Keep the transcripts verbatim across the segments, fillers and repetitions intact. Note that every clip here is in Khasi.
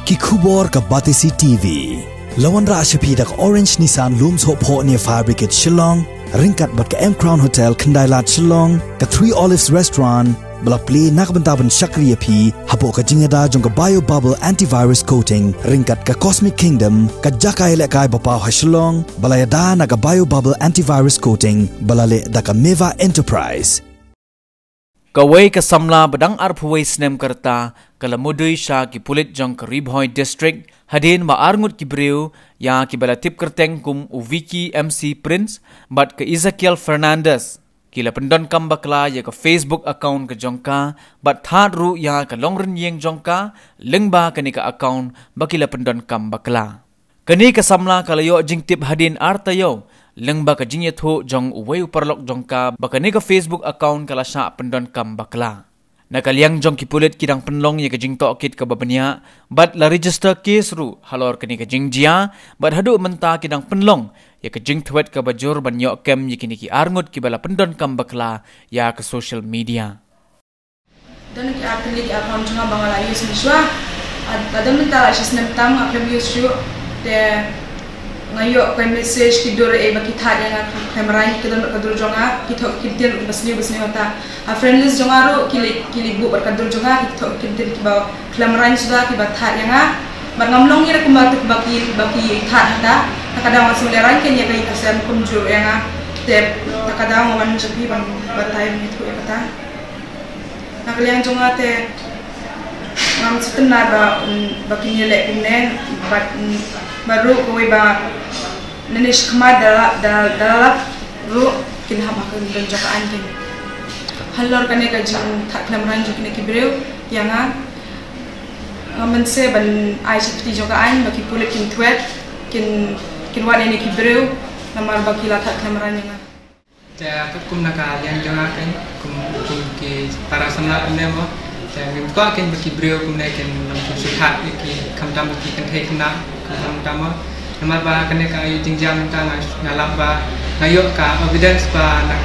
Ki khubor ka Batesi T V. La wanrah sha phi da ka Orange Nissan Lum Sohphoh near Fire Brigade Shillong, ryngkat bad ka M Crown Hotel Khyndai Lad Shillong, ka Three Olives Restaurant, ba la plie na ka bynta ban shakri ïa phi hapoh ka jingïada jong ka Bio Bubble Antivirus Coating ryngkat ka Cosmic Kingdom, ka jaka ïalehkai ba paw ha Shillong, ba la ïada na ka Bio Bubble Antivirus Coating, ba la leh da ka Meva Enterprise. Kawei ka samla ba dang arphew wei snem ka rta ka la mudui sha ki pulit jong ka Ri Bhoi District hadien ba arngut ki briew, ïa kiba la tip kyrteng kum u Vicky M C Prince bad ka Ezekiel Fernandez, ki la pyndonkam bakla ïa ka Facebook account ka jong ka bad thad ruh ïa ka longrynïeng jong ka lyngba kane ka account ba ki la pyndonkam bakla. Kane ka samla ka la ïoh jingtip hadien ar taïew lyngba ka jingïathuh jong uwei u paralok jong ka ba kane ka Facebook account ka la shah pyndonkam bakla. Na ka liang jong ki pulit ki dang pynlong ïa ka jingtohkit kaba bniah bad la register case ruh halor kane ka jingjia, bad haduh mynta ki dang pynlong ïa ka jingthwet kaba jur ban ïoh kem ïa kine ki arngut kiba la pyndonkam bakla ïa ka social media. Don ki ar tylli ki account jong nga ba nga la use mynshuwa. Lada mynta la shi snem tam nga khlem use shuh. Te nga ïoh ka message ki dur eh ba ki thad ïa nga khlem rang, ki don ka dur jong nga, ki thoh ki ktien ba sniew ba sniew ta. Ha friend list jong nga ruh ki leit, ki leit buh bad ka dur jong nga, ki thoh ki ktien kiba khlem rang suda kiba thad ïa nga. Bad ngam long ïa kumba, ba ki, ba ki thad hangta. Ta ka daw nga sngewlehrain kein ïa ka ïing ka sem kumjuh ïa nga. Te ta ka daw nga wan jong phi ban batai ban ïathuh ïa kata. Na ka liang jong nga te ngam sngewtynnat ba, mm, ba kin ïaleh kumne, bad, mm, bad ruh kawei ba nangne shakhmat da la, da, da la lap ruh kin hap ha ka kyndon jong ka aiñ kein. Halor kane ka jingthad khlem rang jong kine ki briew ïa nga, ngam banse ban ai sha kti jong ka aiñ ba ki pulit kin thwet, kin, kin wad ïa kine ki briew namar ba ki la thad khlem rang ïa nga. Te katkum na ka liang jong nga kein, kum, kum ki para samla kumne mo. Te ngim kwah kein ba ki briew kumne kin long ki shu thad ïa ki, khamtam ki kynthei khynnah, khamtam mo. Namar ba kane ka ïa jingjia mynta nga, nga lap ba nga ïoh ka evidence ba na,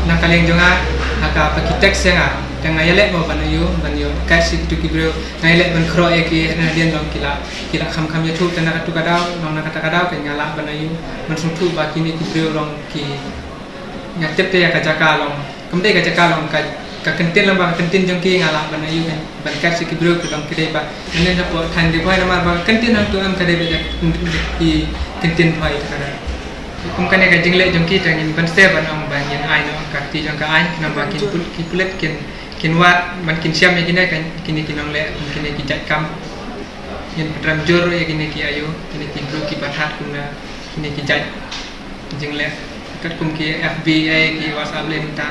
na ka liang jong nga, ha kaba ki text ïa nga. Te nga ïaleh mo ban ïoh, ban ïoh catch ïa kitu ki briew, nga ïaleh ban khrok ïa ki, hadien long ki la, ki la kham kham ïathuh, te na katu ka daw, long na kata ka daw kein nga lah ban ïoh ban sngewthuh ba kine ki briew long ki Nga tip te ïa ka jaka long, kam dei ka jaka long, ka, ka kyntien long ba ka kyntien jong ki nga lah ban ïoh ban, ban kat sha ki briew ki long ki dei ba. Ngan ïa poi than dei boi namar ba ka kyntien hangtu em ka dei ba ïa ki kyntien boi ta ka dei. Kum kane ka jingleh jong ki te ngin banse ban ong ba ngin ai noh ka kti jong ka aiñ namar ba kin pul-, ki pulit kin, kin wad ban kin shem ïa kine ka, kine ki nongleh, kine ki jait kam. Ngin pynrem jur ïa kine ki aïu, kine ki briew kiba thad kumne, kine ki jait jingleh. Katkum ki F B, ki WhatsApp leh mynta.